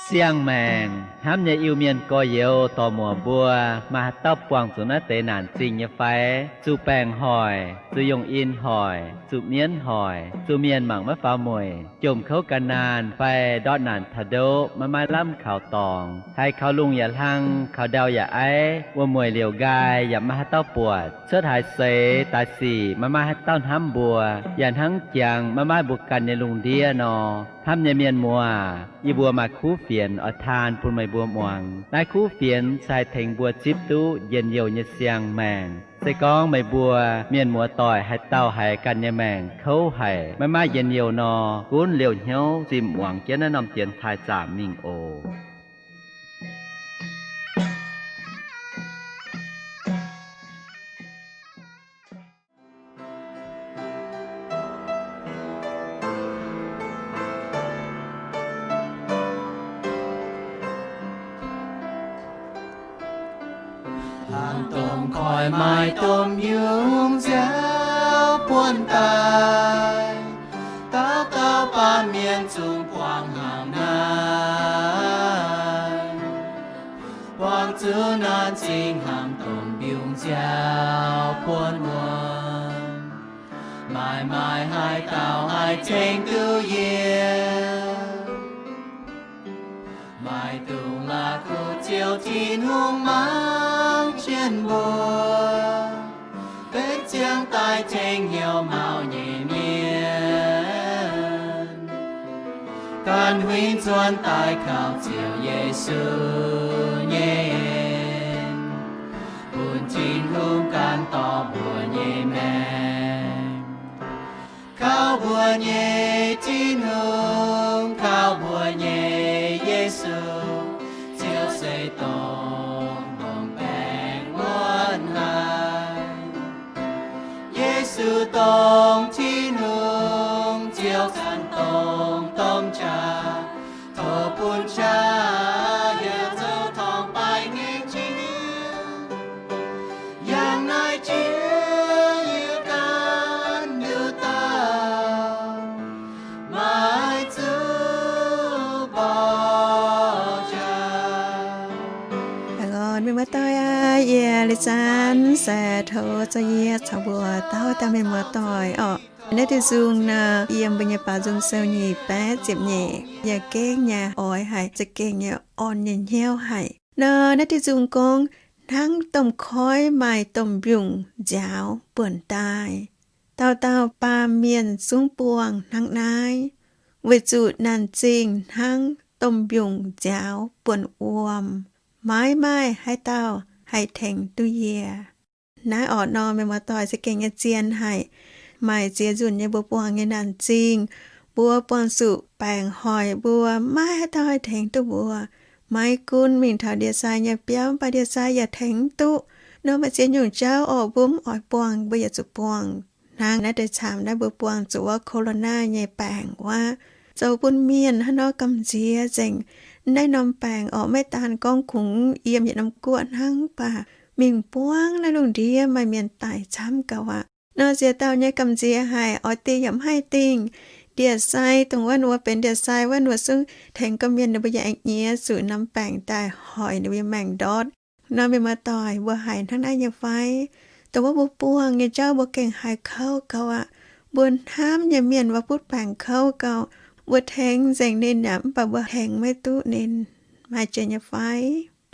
Siang-maengc hnamv nyei Iu-Mienh gorx-youz dorc-muoc mbuo, maaih haaix dauh buangh zuqc naaiv deix naanc zingh nyei fai? Zuqc baengc hoic, zuqc yongh in hoic, zuqc mienv hoic, zuqc mienh mangc maiv faaux mueic, jomc kouv gan naanh fai ndortv naanc taux ndoqv maiv maaih lamh kaux dorngx, haiz kaux lungh yaac hlang, kaux ndau yaac aiv, wuom-mueic liouc nqaai yaac maiv maaih haaix dauh buatc, cuotv haaix seix daaih sic maiv maaih haaix dauh hnamv mbuo, yaac hnangv jangx maiv maaih mbuo ganh nyei lungh ndiev nor. Hnamv nyei mienh muoz, yie mbuo maaih kuv fienx oix taan bun meih mbuo muangx. Naaiv kuv fienx se haih tengx mbuo zipv duqv njien-youh nyei siang-maengc. Se gorngv meih mbuo mienh muoz-doic haaix dauh haiz ganh nyei maengc kouv haic, maiv maaih njien-youh nor, gunv liouh hnyouv zimh muangx jienv naaiv norm dienx taaih zaamc mingh oc. Hnangv domh koiv maaih domh mbiungc nziaaux buonv daaih, dauh dauh baamh mienh zungv buangh hnangv naaiv. Buangh zuqc naanc zingh hnangv domh mbiungc nziaaux buonv wuom, maaih maaih haaix dauh haih tengx duqv yie? Maiv dungx la'kuqv, Ziouv Tin-Hungh mangc jienv mbuo, benx ziangh daaih tengx hnyouv maux nyei mienh, ganh huingx nzuonx daaih kaux Ziouv Yesu nyei en, bun Tin-Hungh gan dorh mbuo nyei maengc. Kaux mbuo nyei Tin-Hungh, kaux mbuo nyei Yesu, Ziouv se dongh longc baengc wuonv haic. Yesu dongh Tin-Hungh, Ziouv ganh dongh domh qaqv. Tov bun qaqv yaac zoux torngv-baaix ngaengc jiex, yangh naaiv jiex yie ganh nduqc dauh, maiv zuqc mborqv jaax. Aengx orn mienh muoz-doic aac, yie Leiz Zanv se tov zoux yie caux mbuo dauh dauh mienh muoz-doic orqc. Naaiv diuh nzung nor, yiem mbuo nyei Baaux Nzung sou nyic baeqv ziepc nyeic, yaac gengh nyei oix haic, za'gengh nyei orn nyei hnyouv haic. Nor naaiv diuh nzung gorngv, hnangv domh koiv maaih domh mbiungc nziaaux buonc daaih, dauh dauh baamh mienh zungv buangh hnangv naaiv, weic zuqc naanc zingh hnangv domh mbiungc nziaaux buonc wuom, maiv maaih haaix dauh haih tengx duqv yie. Naaiv orqc nor, mienh muoz-doic, za'gengh nyei zien haic. Maaih ziex nzunc nyei mbuo buangh nyei naanc zingh, mbuo buangh zuqc baengc hoic mbuo, maiv haaix dauh haih tengx duqv mbuo. Maiv gunv mingh taux ndie-sai nyei biauv, mv baac ndie-sai yaac tengx mv duqv. Nor maaih ziex nyungc jauv orqc, mbuo mv oix buangh, mbuo yaac zuqc buangh. Hnangv naaiv deix camv naaiv mbuo buangh zuqc wuov corona nyei baengc wuov, zoux bun mienh hnangv nor gamh nziex nzengc. Naaiv norm baengc orqc, maiv daan gorngv kungx yiem yietc norm guoqv hnangv, mv baac mingh buangv naaiv lungh ndiev maaih mienh daic camv gauh aqv. Nor ziex dauh nyei gamh nziex haic, oix dingh yaac mv haih dingh. Ndie-sai dongh wuov wuov benx ndie-sai wuov wuov zungv tengx gorqv-mienh, ninh mbuo yaac aengx nyiex zuqc norm baengc daaih hoic ninh mbuo nyei maengc ndortv. Nor mienh muoz-doic, mbuo haiz hnangv naaiv nyei fai? Dongh wuov mbuo buangh nyei jauv mbuo gengh haiz kouv gauh aqv. Mbuo hnamv nyei mienh wuov butv baengc kouv gauh, mbuo tengx nzengc ninh yaac, mv baac mbuo tengx maiv duqv ninh. Maaih jiex nyei fai?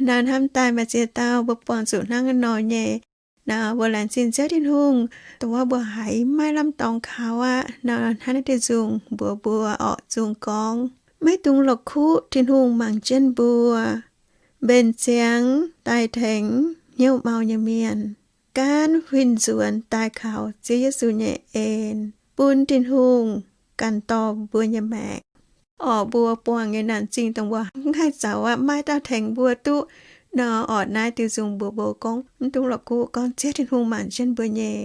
Nor hnamv daaih maaih ziex dauh mbuo buangh zuqc hnangv nor nyei. Nor mbuo laengz zingh Ziouv Tin-Hungh, dongh wuov mbuo haiz maiv lamh dorngx kaux aqv. Nor hnangv naaiv diuh nzung mbuox mbuo orqc, nzung gorngv, maiv dungx la'kuqv Tin-Hungh mangc jienv mbuo, mbenc ziangx daaih tengx hnyouv mau nyei mienh, gaanv huin nzuonx daaih kaux Ziouv Yesu nyei en, bun Tin-Hungh ganh dorh mbuo nyei maengc. Orqc, mbuo buangh nyei naanc zingh dongh mbuo mv haih zoux aqv, maiv dauh tengx mbuo duqv. Nor orqc, naaiv diuh nzung mbuox mbuo gorngv mv dungx la'kuqv gorngv Ziouv Tin-Hungh mangc jienv mbuo nyei,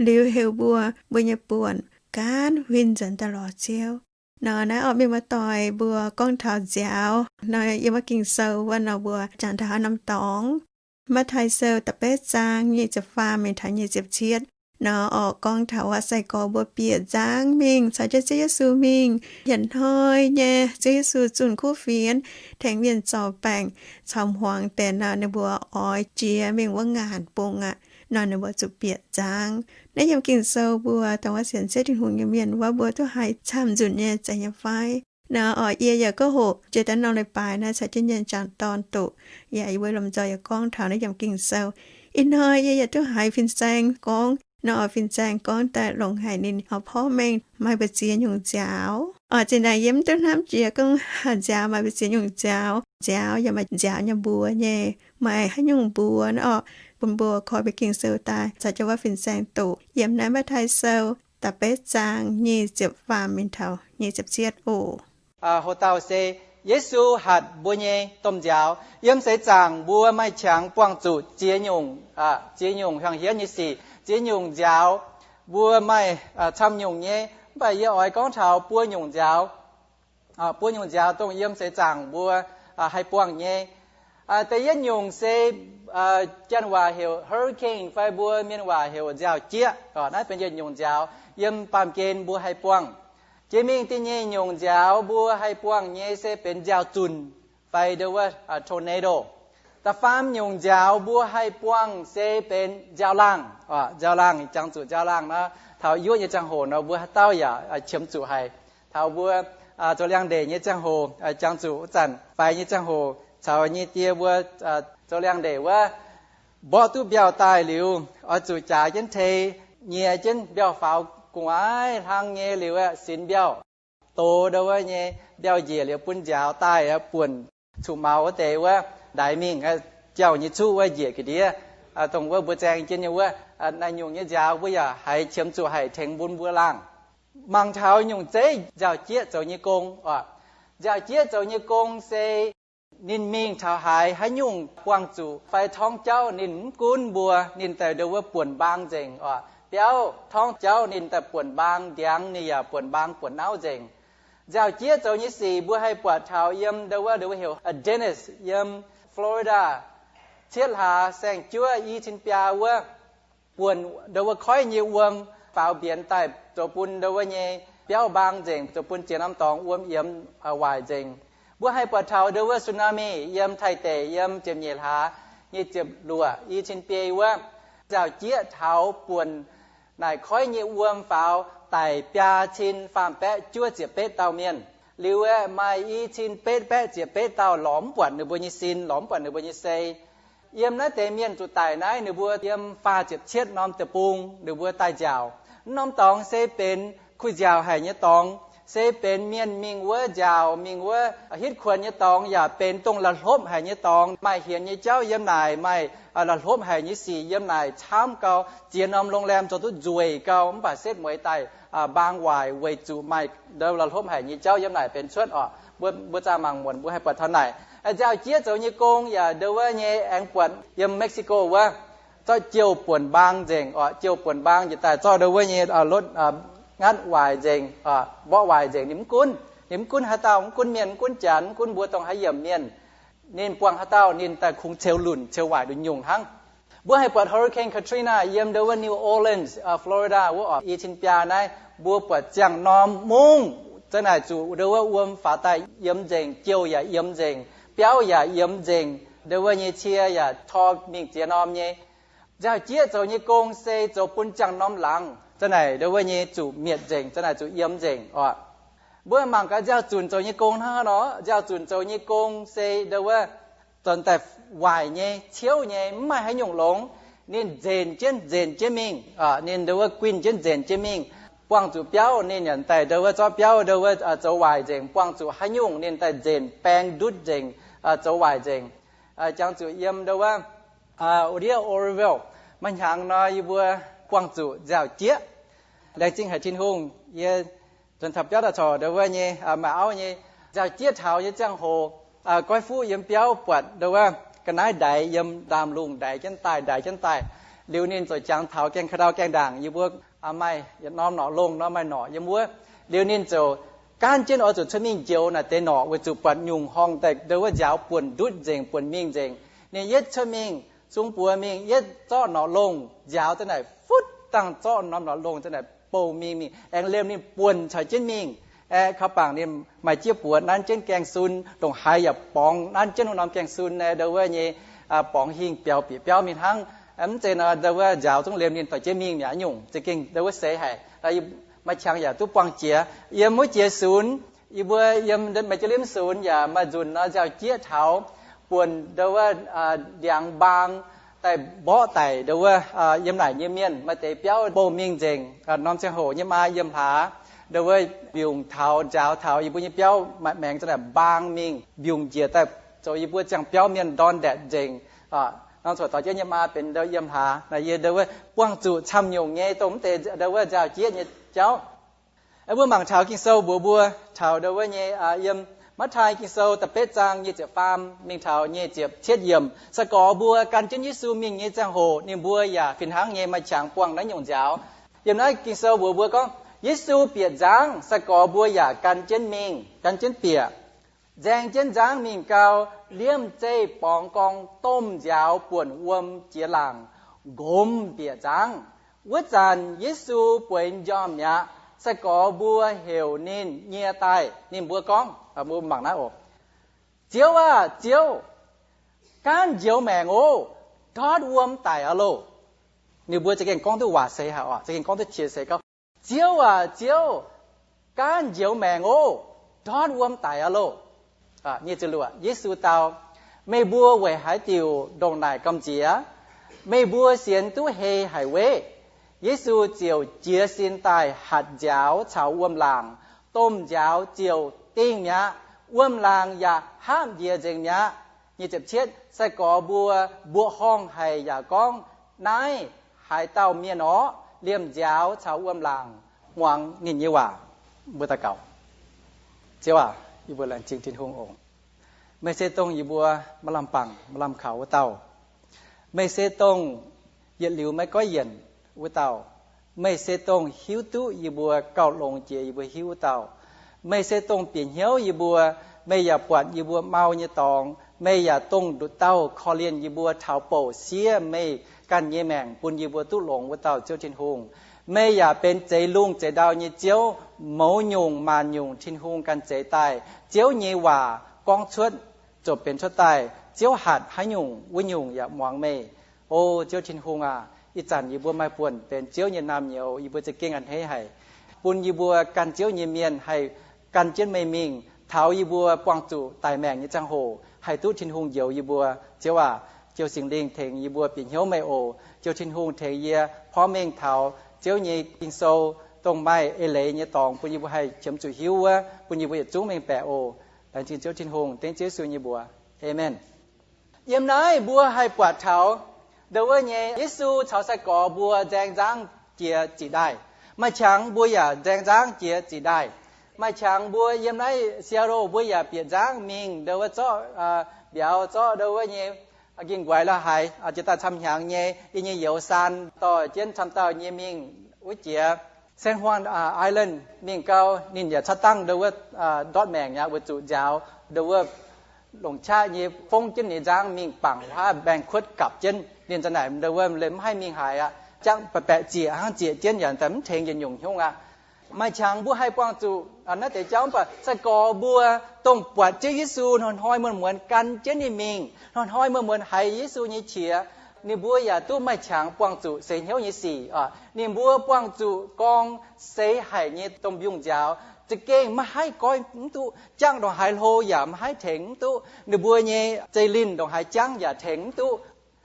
liuz heuc mbuo, mbuo nyei buonc gaanv huin nzuonx daaih lorz Ziouv. Nor naaiv orqc, mienh muoz-doic, mbuo gorngv taux nziaaux nor, yiem wuov Ging-Sou wuov nor mbuo jangx taux haaix norm dorngx? Matv^taai Sou da'betv zaang nyic ziepc faam mingh taux nyic ziepc cietv. Nor orqc, gorngv taux aac, sai-gorx mbuo bieqc nzangv mingh caux jienv Ziouv Yesu mingh, yietc hnoi nyei Ziouv Yesu zunh kuv fienx, tengx mienh zorc baengc, caux hmuangx deix nor, ninh mbuo oix jiex mingh wuov ngaanc bung aqv. Nor ninh mbuo zuqc bieqc nzangv. Naaiv yiem Ging-Sou mbuo dongh wuov sienx Ziouv Tin-Hungh nyei mienh wuov, mbuo duqv haiz camv nzunc nyei zeiz nyei fai? Nor orqc, yie yaac gorngv hoqc jiex daaih norm leiz-baaix naaiv caux jienv nyei jangc dorn doqc, yaac yie mbuo lomh nzoih yaac gorngv taux naaiv yiem Ging-Sou. Ih hnoi yie yaac duqv haiz fin-saeng gorngv, nor orqc, fin-saeng gorngv daaih longc haic ninh porv mengh maaih mbu'ziex nyungc nziaaux. Orqc, zinh ndaangc yie mv duqv hnamv jiex gorngv nziaaux maaih mbu'ziex nyungc nziaaux. Nziaaux yaac maaih nziaaux nyei mbuox nyei, maaih haaix nyungc mbuox nor orqc, bun mbuo koi mbuo Ging-Sou daaih caux jienv wuov fin-saeng doqc yiem naaiv Matv^tai Sou da'betv zaang nyic ziepc faam mingh taux nyic ziepc cietv oc. Ho dauh se Yesu hatc mbuo nyei domh nziaaux. Yiem seix zaangc mbuo maaih qangx buangh zuqc ziex nyungc, ziex nyungc hiuang hietv nyei sic, ziex nyungc nziaaux. Mbuo maaih camv nyungc nyei, mv baac yie oix gorngv taux buo nyungc nziaaux. Buo nyungc nziaaux dongh yiem seix zaangc mbuo haih buangh nyei. Da'yietv nyungc se janx waac heuc hurricane fai mbuo mienh waac heuc nziaaux-jieqv. Naaiv benx yietc nyungc nziaaux yiem baamh gen mbuo haih buangh. Jiex mingh da'nyeic nyungc nziaaux mbuo haih buangh nyei se benx nziaaux-zunc fai ndo wuov tornado. Da'faam nyungc nziaaux mbuo haih buangh se benx nziaaux-laangh. Nziaaux-laangh, jangx zuqc nziaaux-laangh nor, taux yuoqv nyei ziangh hoc nor mbuo haaix dauh yaac qiemx zuqc haic. Taux mbuo zoux liangx-ndeic nyei ziangh hoc, jangx zuqc wuov zanc faix nyei ziangh hoc caux nyei die mbuo zoux liangx-ndeic wuov, mborqv duqv mbiauh daaih liuz, oix zuqc jaax jienv tei, nyiex jienv mbiauh faaux gu'nguaaic hlang nyei liuz aeqv, sinx mbiauh, dox ndo wuov nyei mbiauh njiec liuz bun nziaaux daaih buonc cuqv maux wuov deix wuov ndaix mingh, jauv nyei cuqv wuov njiec ga'ndiev, dongh wuov mbuo zaeng jienv nyei wuov. Naaiv nyungc nyei nziaaux mbuo yaac haiz qiemx zuqc haic tengx bun mbuo laangh. Mangc taux nyungc zeiv nziaaux-jieqv zoux nyei gong oc. Nziaaux-jieqv zoux nyei gong se ninh mingh taux haaix, haaix nyungc buangh zuqc fai torngv jauv ninh mv gunv mbuo, ninh daaih ndo wuov buonc mbaang nzengc oc. Biauv torngv jauv ninh daaih buonc mbaang, ndiangx ninh yaac buonc mbaang buonc nauv nzengc. Nziaaux-jieqv zoux nyei sic mbuo haih buatc taux yiem ndo wuov, ndo wuov heuc Dennis yiem Florida, cietv hlaax saeng-juov i cin biaa wuov, buonc ndo wuov koiv nyei wuom faaux mbienx daaih zoux bun ndo wuov nyei biauv mbaang nzengc, zoux bun ziex norm dorngx wuom yiemx waaic nzengc. Mbuo haih buatc taux ndo wuov tsunami yiem Taiv deic yiem ziepc nyeic hlaax nyei ziepc luoqc i cin biei wuov, nziaaux-jieqv taux buonc naaic koiv nyei wuom faaux daic biaa cin faam baeqv juov ziepc betv dauh mienh. Liuz aeqv, maaih i cin betv baeqv ziepc betv dauh lorz mv buatc ninh mbuo nyei sin, lorz mv buatc ninh mbuo nyei sei. Yiem naaiv deix mienh zuqc daic naaiv, ninh mbuo yiem faah ziepc cietv norm deic-bung ninh mbuo daaih nziaauc. Mv norm dorngx se benx kuh nziaauc haic nyei dorngx, se benx mienh mingh wuov nziaauc, mingh wuov hitv kuonx nyei dorngx, yaac benx dongh la'hlopv haic nyei dorngx. Maaih hienx nyei jauv yiem naaic, maaih la'hlopv haic nyei sic yiem naaic camv gau. Ziex norm โรงแรม zoux duqv nzueic gau, mv baac setv mueiz daaih mbaang waaic weic zuqc maaih ndo la'hlopv haic nyei jauv yiem naaic benx cuotv oc. Mbuo, mbuo zaah mangc muonc mbuo haih buatc taux naaic. Nziaaux-jieqv zoux nyei gong yaac ndo wuov nyei aengx buatc yiem Mexico wuov, zorqv jouh buonc mbaang nzengc oc. Jouh buonc mbaang njiec daaih zorqv ndo wuov nyei รถ ngatv waaic nzengc, mborqv waaic nzengc. Ninh mv gunv, ninh mv gunv haaix dauh, mv gunv mienh, mv gunv janx, mv gunv mbuo dongh haaix yiemc mienh. Ninh buangh haaix dauh ninh daaih kungx ceux lunc ceux waaic nduqc nyungc hnangv. Mbuo haih buatc Hurricane Katrina yiem ndo wuov New Orleans, Florida wuov oc, i cin biaa naaiv, mbuo buatc ziangh norm mungv za'naaic zuqc ndo wuov wuom faaux daaih yiemx nzengc, jouh yaac yiemx nzengc, biauv yaac yiemx nzengc, ndo wuov nyei cie yaac tor mingh ziex norm nyei. Nziaaux-jieqv zoux nyei gong se zoux bun ziangh norm laangz za'naaic ndo wuov nyei zuqc mietc nzengc, za'naaic zuqc yiemx nzengc oc. Mbuo mangc gaax nziaaux-zunc zoux nyei gong hnangv haaix nor. Nziaaux-zunc zoux nyei gong se ndo wuov, zoux daaih waaic nyei, ciouv nyei, mv maaih haaix nyungc longx. Ninh nzenc jienv nzenc jienv mingh, ninh ndo wuov guinh jienv nzenc jienv mingh. Buangh zuqc biauv ninh yaac daaih ndo wuov zorqv biauv ndo wuov zoux waaic nzengc. Buangh zuqc haaix nyungc ninh daaih nzenc baeng ndutv nzengc, zoux waaic nzengc. Jangx zuqc yiem ndo wuov, ndiev Oroville, maaih hnyangx nor yie mbuo buangh zuqc nziaaux-jieqv. Laengz zingh haic Tin-Hungh, yie nzuonx taux biauv daaih corc ndo wuov nyei maaih auv nyei. Nziaaux-jieqv taux nyei ziangh hoc, goiv fuqv yiem biauv buatc ndo wuov ga'naaiv ndaix yiem ndaamv-lungh ndaix jienv daaih, ndaix jienv daaih. Liuz ninh ziouc jangx taux gaengh ka'ndau gaengh ndaangc, yie mbuo maaih yietc norm norqc longh nor maaih norqc yiem wuov. Liuz ninh ziouc gaanv jienv oix zuqc cuotv mingh njoux naaic deix norqc weic zuqc buatc nyungc horngh daaih ndo wuov nziaaux buonc ndutv nzengc, buonc mingh nzengc. Ninh yietv cuotv mingh, sung buoz mingh, yietv zorqv norqc longh nziaaux za'naaic futv dangh zorqv norm lorz longh za'naaic bouh mingh mingh, aengx liemh ninh buonc caux jienv mingh. Aeqv, kaux bangc ninh maaih jieqv buoz nanv jienv gaeng-sun, ndongc haaix yaac borngz nanv jienv wuov norm gaeng-sun naaiv, ndau wuov nyei borngz hingh biaux bieqc biauv mingh hnangv. Mv zeiz nor, ndau wuov nziaaux zungv liemh ninh dorh jienv mingh mi'aqv. Nyungc za'gengh ndau wuov seix haic. Maaih qangx yaac duqv buangh jiex. Yiem wuov jiex sunx, yie mbuo yiem maaih jienv liemh sunx yaac maaih nzunc nor nziaaux jieqv taux buonc ndau wuov ndiangx mbaang daaih mborqv daic ndau wuov yiem naaic nyei mienh. Maaih deix biauv bouh mingh nzengc. Norm ziangh hoc nyei maa yiem hlaax ndau wuov mbiungc taux nziaaux taux yie mbuo nyei biauv maaih maengx za'naaic mbaang mingh mbiungc njiec daaih zoux yie mbuo ziangh biauv mienh ndorn ndaetc nzengc. Norm ziangh hoc dorh jienv nyei maa benx ndau yiem hlaax naaic, yie ndau wuov buangh zuqc camv nyungc nyei dongh mv deix ndau wuov nziaaux jieqv nyei jauv. Mbuo mangc taux Ging-Sou mbuox mbuo taux ndau wuov nyei yiem Matv^taai Ging-Sou da'betv zaang nyic ziepc faam mingh taux nyic ziepc cietv yiemc, sai-gorx mbuo gan jienv Yesu mingh nyei ziangh hoc ninh mbuo yaac fih hnangv nyei maaih qangx buangh naaiv nyungc nziaaux. Yiem naaiv Ging-Sou mbuox mbuo gorngv, Yesu bieqc nzangv, sai-gorx mbuo yaac gan jienv mingh, gan jienv bieqc. Nzaeng jienv nzangv mingh gau, liemh zeih borngz gorngv domh nziaaux buonc wuom jiex laangc, nqomz bieqc nzangv. Wuov zanc Yesu bueix njormh mi'aqv. Sai-gorx mbuo heuc ninh nyie daaih. Ninh mbuo gorngv, mbuo mangc naaiv oc, Ziouv aah! Ziouv, gaanv njoux maengc oc. Ndortv wuom daic aqv loh. Ninh mbuo za'gengh gorngv duqv waac seix haic oc, za'gengh gorngv duqv qiex seix gorngv, Ziouv aah! Ziouv, gaanv njoux maengc oc. Ndortv wuom daic aqv loh. Yesu dau, Meih mbuo weic haaix diuc ndongc naaic gamh nziex? Meih mbuo sienx duqv hei haic weiv? Yesu ziouc jiez sin daaih hatc nziaaux caux wuom-laangc. Domh nziaaux ziouc dingh mi'aqv. Wuom-laangc yaac hapv njiec nzengc mi'aqv. Nyic ziepc cietv, sai-gorx mbuo mbuoqc horngh haic yaac gorngv, Naaiv haaix dauh mienh orqc, liemh nziaaux caux wuom-laangc muangx ninh nyei waac? Mbuo daux gaux. Ziouv aac, yie mbuo laengz zingh Tin-Hungh oc. Meih se dongh yie mbuo maaih lamh bangc maaih lamh kaux wuov dauh. Meih se dongh yietc liuz maiv goiv yienc wuov dauh. Meih se dongh hiuv duqv yie mbuo gauh longx jiex yie mbuo hiuv wuov dauh. Meih se dongh bieqc hnyouv yie mbuo. Meih yaac buatc yie mbuo mau nyei dorngx. Meih yaac dongh nduqc dauh korv-lienh yie mbuo taux bouc siev meih ganh nyei maengc bun yie mbuo duqv longx wuov dauh Ziouv Tin-Hungh. Meih yaac benx zeix lungh zeix ndau nyei Ziouv, mouz nyungc maanc nyungc Tin-Hungh ganh zeix daaih. Ziouv nyei waac gorngv cuotv, ziouc benx cuotv daaih. Ziouv hatc haaix nyungc, wuov nyungc yaac muangx meih. O Ziouv Tin-Hungh aac, ih zanc yie mbuo maaih buonc benx Ziouv nyei naamh nyouz, yie mbuo za'gengh a'hneiv haic, bun yie mbuo gan Ziouv nyei mienh haih gan jienv meih mingh, taux yie mbuo buangh zuqc daic maengc nyei ziangh hoc haih duqv Tin-Hungh njoux yie mbuo. Ziouv aac, Ziouv Singx Lingh tengx yie mbuo bieqc hnyouv meih oc. Ziouv Tin-Hungh tengx yie porv mengh taux Ziouv nyei Ging-Sou, dongh maaih eix leiz nyei dorngx bun yie mbuo haih qiemx zuqc hiuv wuov, bun yie mbuo yietc zungv mengh baeqc oc. Laengz zingh Ziouv Tin-Hungh, dengv Ziouv Yesu nyei mbuox. Aamen. Yiem naaiv mbuo haih buatc taux ndau wuov nyei Yesu caux sai-gorx mbuo nzaeng nzangv jiex ziqc ndaaih. Maaih qangx mbuo yaac nzaeng nzangv jiex ziqc ndaaih. Maaih qangx mbuo yiem naaiv Seattle mbuo yaac bieqc nzangv mingh ndau wuov zorqv mbiauz, zorqv ndau wuov nyei ging-nquaix la'haaix, jiex daaih camv hnyangx nyei yie nyei youz saan dorh jienv camv dauh nyei mingh wuov jiex San Juan Island mingh gau, ninh yaac caaiv dangh ndau wuov ndortv maengc aqv, weic zuqc nziaaux ndau wuov longc qaqv nyei fongv jienv ninh nzangv mingh bangc wuov maeng-kuotv gapc jienv. Ninh za'naaic ndau wuov mv haih mingh haaix aqv, jangv baeqc baeqc zieqc hnangv zieqc jienv yaac daaih mv tengx yietc nyungc hnyouv aqv. Maaih qangx mbuo haih buangh zuqc naaiv deix jauv, mv baac sai-gorx mbuo dongh buatc Ziouv Yesu hnoi-hnoi muonz-muonz gan jienv ninh mingh, hnoi-hnoi muonz-muonz haiz Yesu nyei qiex, ninh mbuo yaac duqv maaih qangx buangh zuqc seix hnyouv nyei sic oc. Ninh mbuo buangh zuqc gorngv seix haic nyei domh mbiungc nziaaux, za'gengh maiv haih goiv mv duqv, jangv ndongc haaix hlo yaac maiv haih tengx mv duqv. Ninh mbuo nyei zeiv-linh ndongc haaix jangv yaac tengx mv duqv.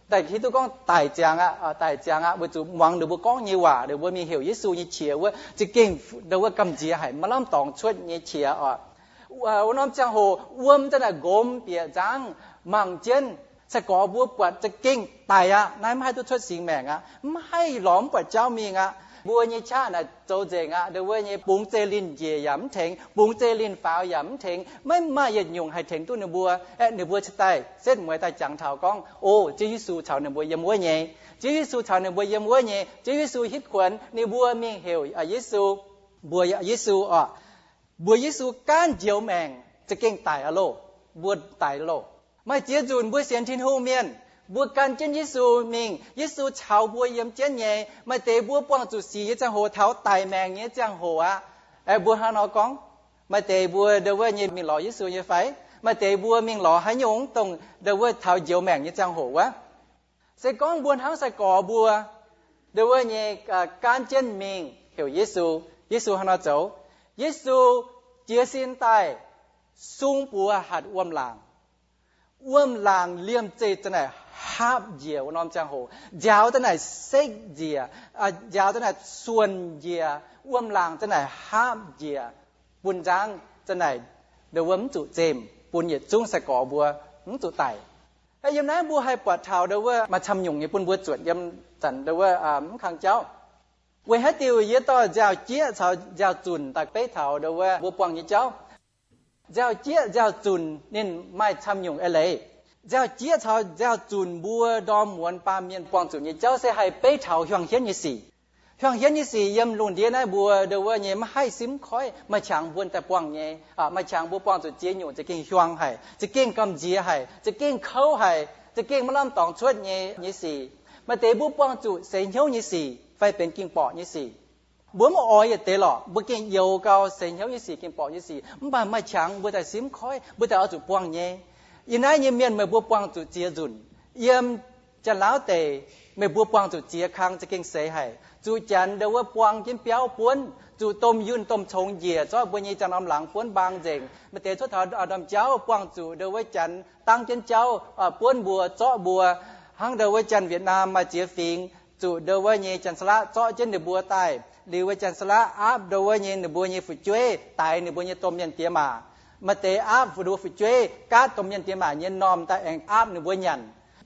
Daaih hiuv duqv gorngv daic ziangx aqv, daic ziangx aqv, weic zuqc muangx ninh mbuo gorngv nyei waac, ninh mbuo mingh heuc Yesu nyei qiex wuov, za'gengh ndau wuov gamh nziex haic, maaih lamh dorngx cuotv nyei qiex oc. Wuov norm ziangh hoc wuom za'naaic nqomz bieqc nzangv mangc jienv. Sai-gorx mbuo buatc za'gengh daic aqv. Naaiv maiv haih duqv cuotv singx maengc aqv. Maiv haih lorz mv buatc jauv mingh aqv. Mbuo nyei qaqv naaic zoux nzengc aqv. Ndau wuov nyei bungx zeiv-linh njiec yaac mv tengx, bungx zeiv-linh faaux yaac mv tengx. Maiv maaih yietc nyungc haih tengx duqv ninh mbuo. Aeqv, ninh mbuo cingx daaih setv mueiz daaih jangx taux gorngv, O, Ziouv Yesu caux ninh mbuo yiem wuov nyei. Ziouv Yesu caux ninh mbuo yiem wuov nyei. Ziouv Yesu hitv kuonx ninh mbuo mingh heuc Yesu, mbuox Yesu oc, mbuox Yesu gaanv njoux maengc za'gengh daic aqv loh. Mbuo daic loh. Maaih ziex nzunc mbuo sienx Tin-Hungh mienh, Mbuo gan jienv Yesu mingh, Yesu caux mbuo yiem jienv nyei. Maaih deix mbuo buangh zuqc sic nyei ziangh hoc taux daic maengc nyei ziangh hoc aqv. Mbuo hnangv nor gorngv, maaih deix mbuo ndau wuov nyei mingh lorz Yesu nyei fai? Maaih deix mbuo mingh lorz haaix nyungc dongh ndau wuov taux njoux maengc nyei ziangh hoc wuov? Se gorngv mbuo hnangv sai-gorx mbuo ndau wuov nyei gaanv jienv mingh heuc Yesu, Yesu hnangv nor zoux. Yesu jiez sin daaih, sung buoz hatc wuom-laangc. Wuom-laangc liemh zeih za'naaic haapv njiec wuov norm ziangh hoc. Nziaaux za'naaic sekv njiec, nziaaux za'naaic suonc njiec, wuom-laangc za'naaic haapv njiec, bun nzangv za'naaic ndau wuov mv zuqc zemh, bun yietc zungv sai-gorx mbuo mv zuqc daic. Yiem naaiv mbuo haih buatc taux ndau wuov maaih camv nyungc nyei bun mbuo zuotc yiem zanc ndau wuov mv kang jauv. Weic haaix diuc yie dorh nziaaux-jieqv caux nziaaux-zunc daaih beiv taux ndau wuov mbuo buangh nyei jauv? Nziaaux-jieqv nziaaux-zunc ninh maaih camv nyungc eix leiz. Nziaaux-jieqv caux nziaaux-zunc mbuo ndorm muonz baamh mienh buangh zuqc nyei jauv se haih beiv taux hiuang hienv nyei sic. Hiuang hienv nyei sic yiem lungh ndiev naaiv mbuo ndau wuov nyei maiv haih simv koiv, maaih qangx mbuo daaih buangh nyei, maaih qangx mbuo buangh zuqc ziex nyungc za'gengh hiuang haic, za'gengh gamh nziex haic, za'gengh kouv haic, za'gengh maiv lamh dorngx cuotv nyei, nyei sic. Maaih deix mbuo buangh zuqc seix hnyouv nyei sic fai benx ging borqc nyei sic. Mbuo maiv oix yietc deix lorqc, mbuo gengh youx gau seix hnyouv nyei sic, ging borqc nyei sic, mv baac maaih qangx mbuo daaih simv koiv, mbuo daaih oix zuqc buangh nyei. Yiem naaiv nyei mienh meih mbuo buangh zuqc ziex nzunc. Yiem Janx-Laauv deic meih mbuo buangh zuqc ziex kang za'gengh seix haic. Zuqc Janx ndau wuov buang jienv biauv buonv, zuqc domh yunh domh congx njiec zorqv mbuo nyei janx norm laangz buonv mbaang nzengc. Maaih deix cuotv taux ndorm-jauv buangh zuqc ndau wuov Janx dangv jienv jauv buonv mbuo, zorqv mbuo. Hnangv ndau wuov Janx-Wietc^naam maaih ziex fingx, zuqc ndau wuov nyei Janx-Saalaqv zorqv jienv ninh mbuo daaih. Liuz wuov Janx-Saalaqv aapv ndau wuov nyei ninh mbuo nyei fu'jueiv daix ninh mbuo nyei domh mienh diex maac. Maaih deix aapv ninh mbuo fu'jueiv gaatv domh mienh diex maac nyei m'normh daaih aengx aapv ninh mbuo nyanc.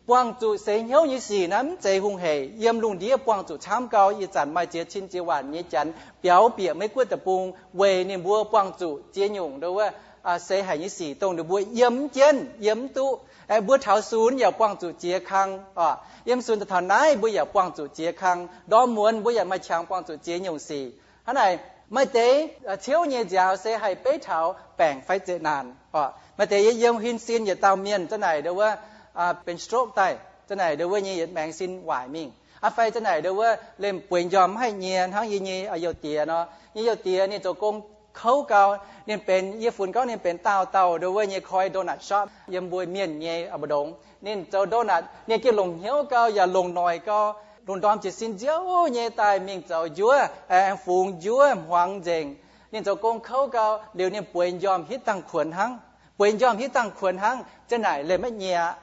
Buangh zuqc seix hnyouv nyei sic naaiv mv zeiz hungh heic. Yiem lungh ndiev buangh zuqc camv gau. Ih zanc maaih ziex cin ziex waanc nyei Janx biaux bieqc Meiv Guoqv deic-bung weic ninh mbuo buangh zuqc ziex nyungc ndau wuov seix haic nyei sic dongh ninh mbuo yiem mv jienv, yiem mv duqv. Aeqv, mbuo taux sunx yaac buangh zuqc ziex kang oc. Yiem sunx daaih taux naaiv mbuo yaac buangh zuqc ziex kang. Ndorm muonz mbuo yaac maaih qangx buangh zuqc ziex nyungc sic. Hnangv naaic, maaih deix ciouv nyei nziaaux se haih beiv taux baengc fai zeqc naanc oc. Maaih deix yiem huin sin yietc dauh mienh za'naaic ndau wuov benx stroke daaih, za'naaic ndau wuov nyei yietc maengx sin waaic mingh. Aa fai za'naaic ndau wuov lemh bueix njormh mv haih nyie hnangv yie nyei youh diex nor. Yie nyei youh diex ninh zoux gong kouv gau, ninh benx, yie funx gorngv ninh benx daauh dauh ndau wuov nyei koi donut shop yiem mbuo mienh nyei mbu'ndongx. Ninh zoux donut, ninh gengh longc hnyouv gau yaac longc noic gau. Lungh ndorm jiez sin nziouv nyei daaih mingh zoux njuov, aengx fungx njuov hmuangx nzengc. Ninh zoux gong kouv gau, liuz ninh bueix njormh hitv dangh kuonx hnangv. Bueix njormh hitv dangh kuonx hnangv, za'naaic lemh maiv nyie aqv.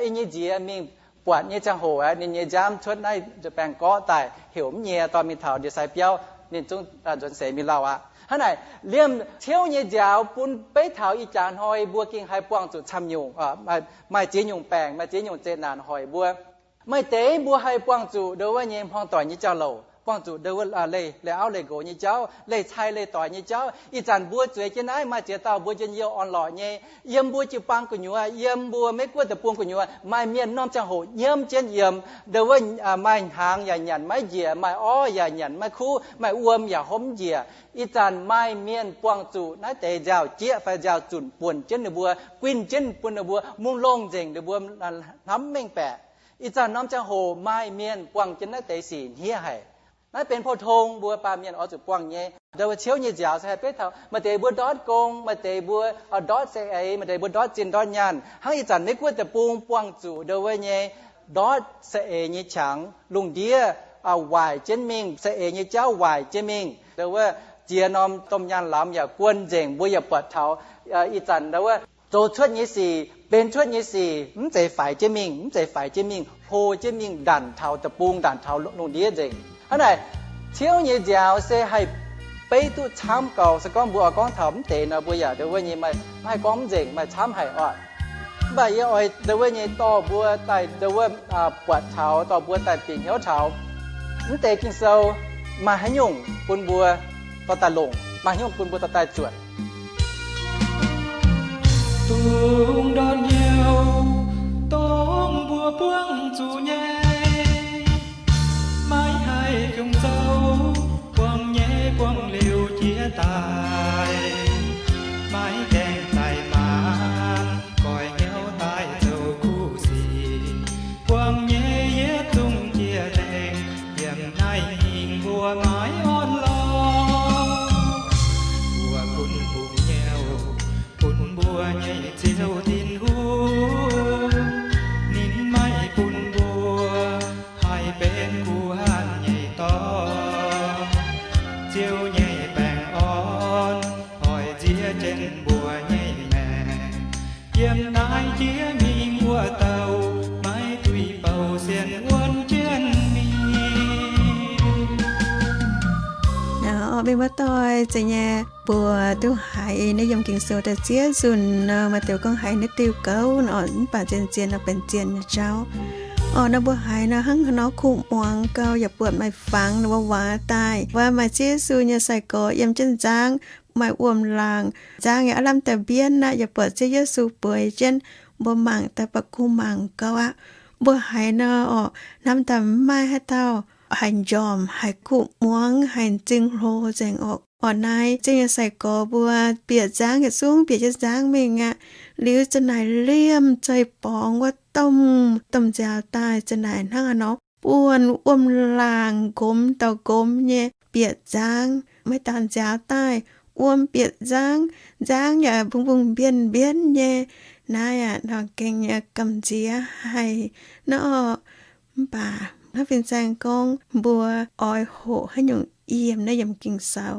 Yie nyei nziex mingh buatc nyei ziangh hoc aeqv, ninh nyei nziaamv cuotv naaiv nzuih baengh gorqv daaih heuc mv nyie, dorh mingh taux ndie-sai biauv, ninh zungv nzuonx seix mingh lauh aqv. Hnangv naaic, liemh ciouv nyei nziaaux bun beiv taux ih jaax hnoi mbuo gengh haih buangh zuqc camv nyungc, maaih ziex nyungc baengc, maaih ziex nyungc zeqc naanc hoic mbuo. Maaih deix mbuo haih buangh zuqc ndau wuov nyei hmuangv doic nyei jauv-louc, buangh zuqc ndau wuov leih, leih auv leih nqox nyei jauv, leih cai leih doic nyei jauv. Ih zanc mbuo zueiz jienv naaiv maaih ziex dauh mbuo njien-youh orn-lorqc nyei. Yiem mbuo jiu-baang gu'nyuoz, yiem mbuo Meiv Guoqv deic-bung gu'nyuoz, maaih mienh norm ziangh hoc nyiemv jienv yiem. Ndau wuov maaih hnaangx yaac nyanc maiv njiec, maaih orv yaac nyanc maiv kuv, maaih wuom yaac hopv mv njiec. Ih zanc maaih mienh buangh zuqc naaiv deix nziaaux-jieqv fai nziaaux-zunc buonc jienv ninh mbuo, guinh jienv bun ninh mbuo mungh longh nzengc, ninh mbuo hnamv mv mengh baeqc. Ih zanc norm ziangh hoc maaih mienh buangh jienv naaiv deix sic hniev haic. Naaiv benx pou tong mbuo baamh mienh oix zuqc buangh nyei. Ndau wuov ciouv nyei nziaaux se haih beiv taux. Maaih deix mbuo ndortv gong, maaih deix mbuo ndortv saeng-eix, maaih deix mbuo ndortv zinh ndortv nyaanh. Hnangv ih zanc Meiv Guoqv deic-bung buangh zuqc ndau wuov nyei ndortv saeng-eix nyei qangx. Lungh ndiev waaic jienv mingh, saeng-eix nyei jauv waaic jienv mingh. Ndau wuov ziex norm domh nyaanh lamz yaac guon nzengc, mbuo yaac buatc taux. Ih zanc ndau wuov zoux cuotv nyei sic, benx cuotv nyei sic mv zeiz faix jienv mingh, mv zeiz faix jienv mingh, hlo jienv mingh ndanc taux deic-bung, ndanc taux lungh ndiev nzengc. Hnangv naaic, ciouv nyei nziaaux se haih beiv duqv camv gau. Se gorngv mbuo oix gorngv taux mv deix nor, mbuo yaac ndau wuov nyei maiv haih gorngv mv nzengc, maaih camv haic oc. Mv baac yie oix ndau wuov nyei dorh mbuo daaih ndau wuov buatc taux, dorh mbuo daaih bieqc hnyouv taux mv deix Ging-Sou maaih haaix nyungc bun mbuo dorh daaih longc, maaih haaix nyungc bun mbuo dorh daaih zuotc. Dongh ndortv hnyouv dongh mbuo buangv zuqc nyei, maiv haih fiuv-nzou, buangv nyei buangv liuz jiex daaih, maiv gaengh daaih maanc, goix hnyouv daaih zoux kuv sic. Nyei Ziouv Tin-Hungh, ninh maiv bun mbuo haih benx kuh hatc nyei dorn. Ziouv nyei baengh orn oix nziex jienv mbuo nyei maengc. Yiem naaiv jiex mingh wuov dauh maiv duih bouh sienx wuonv jienv mingh. Mienh muoz-doic, zeiz nyei, mbuo duqv haiz naaiv yiem Ging-Sou daaih ziex nzunc nor, maaih deix gorngv haiz naaiv diuh gouv nor, mv baac zien-zien nor benx zien nyei jauv. Orqc, nor mbuo haiz nor hnangv haaix nor kuh muangx gau, yaac buatc maaih fangx nor mbuo waac daaih, waac maaih Ziouv Yesu nyei sai-gorx yiem jienv nzangv, maaih wuom-laangc, nzangv yaac aav lamh daaih mbienv aqv, yaac buatc Ziouv Yesu bueix jienv, mbuo mangc daaih ba'kuh mangc gau aqv. Mbuo haiz nor orqc, hnamv daaih mv maaih haaix dauh haih njormh, haih kuh muangx, haih m'zing hlo nzengc orqc. Orqc, naaiv Ziouv nyei sai-gorx mbuo bieqc nzangv, yietc zungv bieqc jienv nzangv mingh aqv. Liuz za'naaic liemh zeih borngz wuov domh, domh nziaaux daaih za'naaic hnangv haaix nor buonc wuom-laangc nqomz dauh nqomz nyei bieqc nzangv. Maaih dauh nziaaux daaih, wuom bieqc nzangv, nzangv yaac mbungv-mbungv mbienv-mbienv nyei. Naaiv aqv nor gengh nyei gamh nziex haic nor. Mv baac hnangv fin-saeng gorngv, mbuo oix hoqc haaix nyungc yiem naaiv yiem Ging-Sou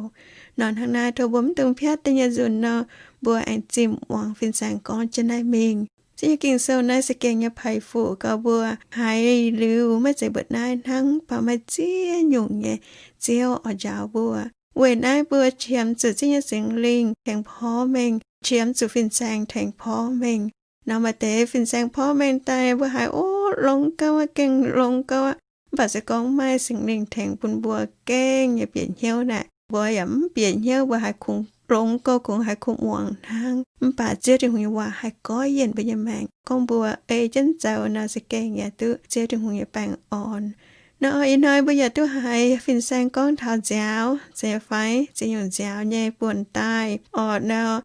nor, hnangv naaiv tov mbuo mv dungx piatv deix nyei nzunc nor, mbuo aengx zimh muangx fin-saeng gorngv jienv naaiv mingh. Ziex nyei Ging-Sou naaiv se gengh nyei paiv fuqv gauh mbuo haiz liuz maiv zeiz mbuoqc naaiv hnangv, mv baac maaih ziex nyungc nyei Ziouv oix njaaux mbuo. Weic naaiv mbuo qiemx zuqc ziex nyei Singx Lingh tengx porv mengh, qiemx zuqc fin-saeng tengx porv mengh. Nor maaih deix fin-saeng porv mengh daaih mbuo haiz, o, longx gauh aqv, gengh longx gauh aqv. Mv baac se gorngv maaih Singx Lingh tengx bun mbuo gengh nyei bieqc hnyouv naaic, mbuo yaac mv bieqc hnyouv, mbuo haiz kungx longx gauh, kungx haiz kuh muangx hnangv. Mv baac Ziouv Tin-Hungh nyei waac haih goiv yienc mbuo nyei maengc. Gorngv mbuo ei jienv zoux nor se gengh yaac duqv Ziouv Tin-Hungh nyei baengh orn. Nor ih hnoi mbuo yaac duqv haiz fin-saeng gorngv taux nziaaux, zeiz fai ziex nyungc nziaaux nyei buonc daaih. Orqc, nor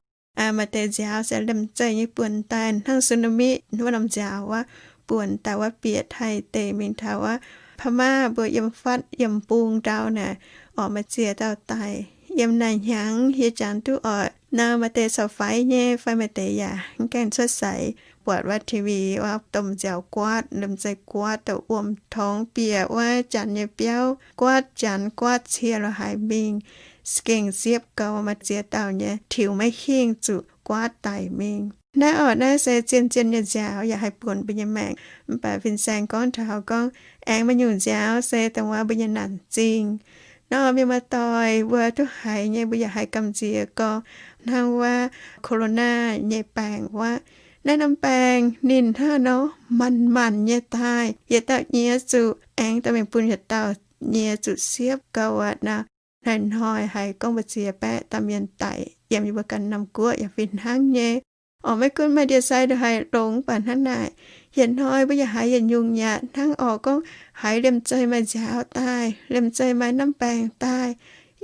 maaih deix nziaaux se liemh zeih nyei buonc daaih hnangv tsunami wuov norm nziaaux wuov, buonc daaih wuov bieqc Taiv deic mingh taux wuov Paa^maa mbuo yiem fatv yiem bung ndau naaic. Orqc, maaih ziex dauh daic yiem naaic hnyangx, yie jangx duqv oc. Nor maaih deix corc faix nyei fai maaih deix yaac mv gaengh cuotv seix. Buatc wuov T V wuov domh nziaaux guaatv, liemh zeih guaatv daaih wuom torngx bieqc wuov janx nyei biauv, guaatv janx guaatv cie lorz haaix mingh. Gengh siepv gau, maaih ziex dauh nyei tiux maiv hingh zuqc guaatv daic mingh. Naaiv orqc, naaiv se zien-zien nyei nziaaux yaac haih buonc mbuo nyei maengc. Mv baac fin-saeng gorngv taux gorngv aengx maaih nyungc nziaaux se dongh wuov mbuo nyei naanc zingh. Nor mienh muoz-doic, mbuo duqv haiz nyei, mbuo yaac haiz gamh nziex gorngv hnangv wuov corona nyei baengc wuov. Naaiv norm baengc ninh hnangv nor manc-manc nyei daaih, yietc dauh nyiex zuqc aengx dorh mingh bun yietc dauh, nyiex zuqc siepv gau aqv nor. Hnoi-hnoi haiz gorngv mbu'ziex baeqv dauh mienh daic yiem yie mbuo ganh norm guoqv yaac fih hnangv nyei. Orqc, maiv gunv maaih ndie-sai ndongc haaix longx, mv baac hnangv naaic, yietc hnoi mbuo yaac haiz yietc nyungc yaac hnangv orqc gorngv haiz liemh zeih maaih nziaaux daaih, liemh zeih maaih norm baengc daaih.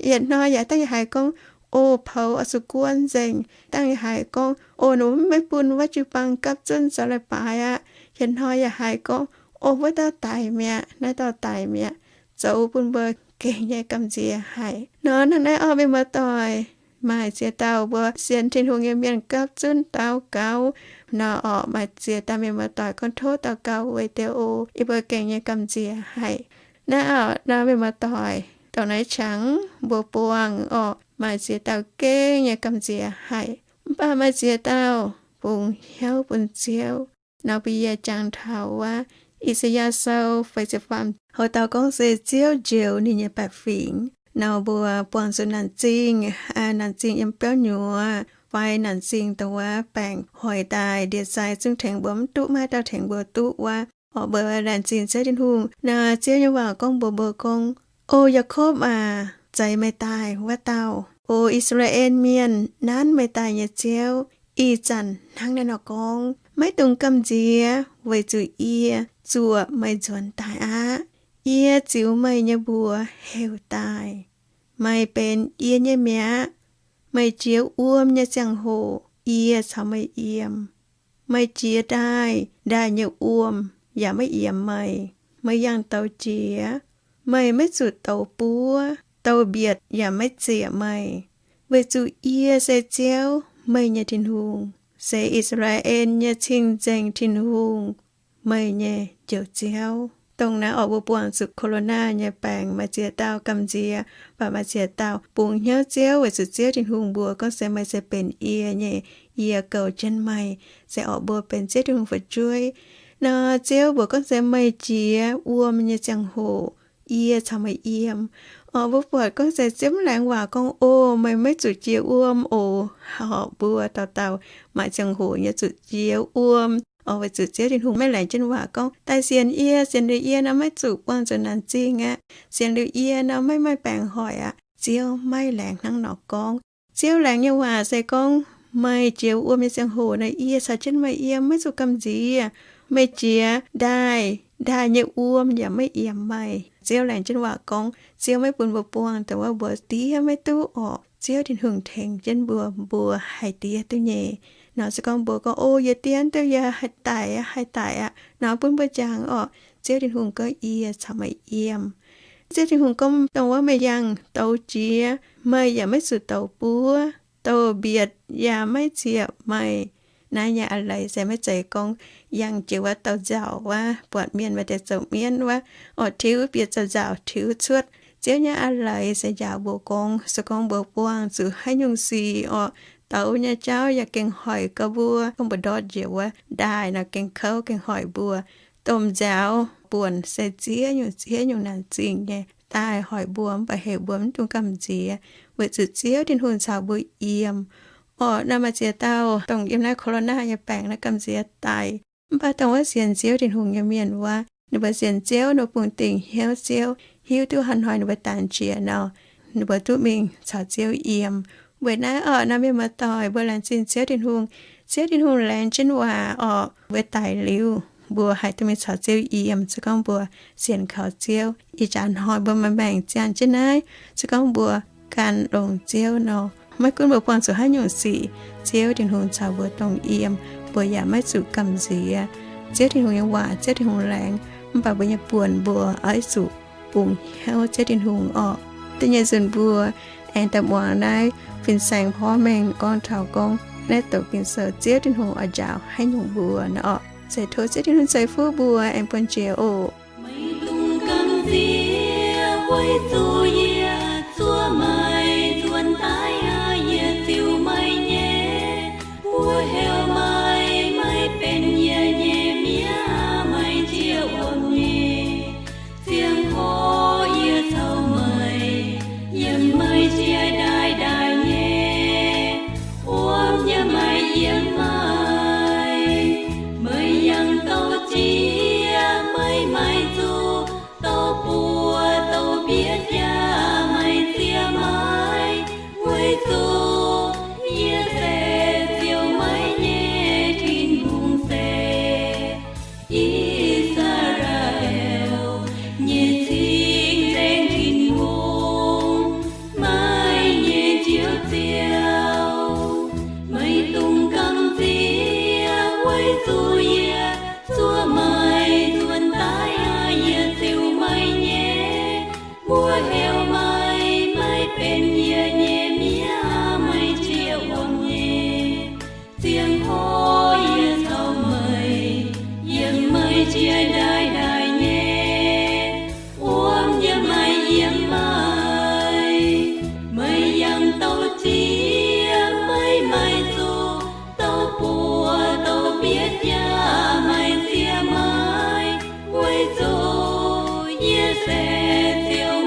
Yietc hnoi yaac dangh yaac haiz gorngv, o, poux oix zuqc guon nzengc. Dangh yaac haiz gorngv, o, ninh mbuo maiv bun wuov jiu-baang gapv zunv zoux leiz-baaix aqv. Yietc hnoi yaac haiz gorngv, o, wuov dauh daic mi'aqv, naaiv dauh daic mi'aqv. Zoux bun mbuo gengh nyei gamh nziex haic. Nor hnangv naaiv orqc, mienh muoz-doic, maaih ziex dauh mbuo sienx Tin-Hungh nyei mienh gapv zunv daux gaux. Nor orqc, maaih ziex dauh mienh muoz-doic gorngv tov daux gaux weic deix o, yie mbuo gengh nyei gamh nziex haic. Naaiv orqc, nor mienh muoz-doic, dongh naaiv qangx mbuo buangh orqc, maaih ziex dauh gengh nyei gamh nziex haic. Mv baac maaih ziex dauh bungx hnyouv bun Ziouv. Nor bun yie jangx taux wuov I^saa^yaa Sou feix ziepc faam, houc dauh gorngv se Ziouv njoux ninh nyei baeqc fingx. Nor mbuo buangh zuqc naanc zingh, naanc zingh yiem biauv nyuoz, fai naanc zingh dongh wuov baengc hoic daaih, ndie-sai zungv tengx mbuo mv duqv, maiv dauh tengx mbuo duqv wuov. Orqc, mbuo laengz zingh Ziouv Tin-Hungh. Nor Ziouv nyei waac gorngv mbuox mbuo gorngv, O Yaakopv aac, zeix meih daaih wuov dauh. O I^saa^laa^en Mienh, nanv meih daaih nyei Ziouv, ih zanc hnangv naaiv nor gorngv, maiv dungx gamh nziex, weic zuqc yie zuoqc meih nzuonx daaih aqv. Yie ziux meih nyei mbuox heuc daaih. Meih benx yie nyei mi'aqv. Meih jiex wuom nyei ziangh hoc yie caux meih yiem. Meih jiex ndaaih, ndaaih nyei wuom yaac maiv yiemx meih. Meih yangh douz jiex, meih maiv zuqc douz buov. Douz-mbietc yaac maiv ziec meih, weic zuqc yie se Ziouv, meih nyei Tin-Hungh. se I^saa^laa^en nyei Cing-Nzengc Tin-Hungh, meih nyei Njoux Ziouv. Dongh naaiv orqc, mbuo buangh zuqc corona nyei baengc, maaih ziex dauh gamh nziex, mv baac maaih ziex dauh bungx hnyouv Ziouv weic zuqc Ziouv Tin-Hungh mbuox gorngv se meih se benx yie nyei, yie goux jienv meih, se orqc mbuo benx Ziouv Tin-Hungh fu'jueiv. Nor Ziouv mbuox gorngv se meih jiex wuom nyei ziangh hoc, yie caux meih yiem. Orqc mbuo buatc gorngv se Ziouv mv laengz waac gorngv, O, meih maiv zuqc jiex wuom oc. Horpc mbuo dauh dauh maaih ziangh hoc nyei zuqc jiex wuom. Orqc weic zuqc Ziouv Tin-Hungh maiv laengz jienv waac gorngv, Daaih sienx yie, sienx liuz yie nor maiv zuqc buangh zuqc naanc zingh aqv. Sienx liuz yie nor maiv maaih baengc hoic aqv. Ziouv maiv laengz hnangv nor gorngv. Ziouv laengz nyei waac se gorngv, meih jiex wuom nyei ziangh hoc nor, yie caux jienv meih yiem, maiv zuqc gamh nziex. Meih jiex ndaaih, ndaaih nyei wuom yaac maiv yiem meih. Ziouv laengz jienv waac gorngv, Ziouv maiv bun mbuo buangh dongh wuov mbuo diev maiv duqv orqc. Ziouv Tin-Hungh tengx jienv mbuo, mbuo haih diev duqv nyei. Nor se gorngv mbuo gorngv, O, yie diev duqv, yie haih daic aqv, haih daic aqv. Nor bun mbuo jangx orqc, Ziouv Tin-Hungh gorngv, Yie caux meih yiem. Ziouv Tin-Hungh gorngv, Dongh wuov meih yangh douz jiex, meih yaac maiv zuqc douz buov. Douz-mbietc yaac maiv ziepc meih. Naaiv nyei a'leiz se maiv zeiz gorngv yangh jiex wuov douz nzauc wuov, buatc mienh maaih deix zoux mienv wuov, orqc, tiux bieqc zoux nzauc tiux cuotv. Ziouv nyei a'leiz se njaaux mbuo gorngv, se gorngv mbuo buangh zuqc haaix nyungc sic orqc, douz nyei jauv yaac gengh hoic gau mbuo. Gorngv mbuo ndortv njiec wuov ndaaih nor, gengh kouv gengh hoic mbuo. Domh nzaaux buonc se ziex nyungc ziex nyungc naanc zingh nyei daaih hoic mbuo, mv baac heuc mbuo mv dungx gamh nziex, weic zuqc Ziouv Tin-Hungh caux mbuo yiem. Orqc, naaiv maaih ziex dauh dongh yiem naaiv corona nyei baengc naaiv gamh nziex daic. Mv baac dongh wuov sienx Ziouv Tin-Hungh nyei mienh wuov, ninh mbuo sienx Ziouv, ninh mbuo bungx dingc hnyouv Ziouv, hiuv duqv hnoi-hnoi ninh mbuo dangx jiex nor, ninh mbuo duqv mingh caux Ziouv yiem. Weic naaiv orqc, naaiv mienh muoz-doic, mbuo laengz zingh Ziouv Tin-Hungh. Ziouv Tin-Hungh laengz jienv waac orqc, mbuo daic liuz, mbuo haih duqv mingh caux Ziouv yiem. Se gorngv mbuo sienx kaux Ziouv, ih jaax hnoi mbuo maaih maengc ziangh jienv naaiv, se gorngv mbuo gan longx Ziouv nor, maiv gunv mbuo buangh zuqc haaix nyungc sic, Ziouv Tin-Hungh caux mbuo dongh yiem, mbuo yaac maiv zuqc gamh nziex. Ziouv Tin-Hungh nyei waac, Ziouv Tin-Hungh laengz, mv baac mbuo nyei buonc mbuo oix zuqc bungx hnyouv Ziouv Tin-Hungh orqc. Da'nyeic nzunc mbuo aengx daaih muangx naaiv fin-saeng porv mengh gorngv taux gorngv naaiv douc Ging-Sou Ziouv Tin-Hungh oix njaaux haaix nyungc mbuo nor orqc. Se tov Ziouv Tin-Hungh ceix fuqv mbuo aengx buonv jiex oc. Meih dungx gamh nziex weic zuqc yie zuov meih nzuonx daaih aqv, yie ziux meih nyei, mbuox heuc meih, meih benx yie nyei mi'aqv, meih jiex wuom nyei ziangh hoc yie caux meih yiem, meih jiex ndaaih ndaaih nyei wuom yiem, meih yiem meih. Meih yangh douz jiex, meih maaih zuqc douz buoz, douz bieqc jaax, meih ziex meih, weic zuqc yie se ziouc meih nyei Tin-Hungh se I^saa^laa^en nyei Cing-Nzengc Tin-Hungh, meih nyei Njoux Ziouv. Meih dungx gamh nziex weic zuqc yie zuov meih nzuonx daaih aqv, yie ziux meih nyei, mbuox heuc meih, meih benx yie nyei mi'aqv, meih jiex wuom nyei ziangh hoc yie caux meih yiem, meih jiex ndaaih ndaaih nyei wuom yiem, meih yiem meih. Meih yangh douz jiex, meih maaih zuqc douz buoz, douz bieqc jaax, meih ziex meih, weic zuqc yie se ziouc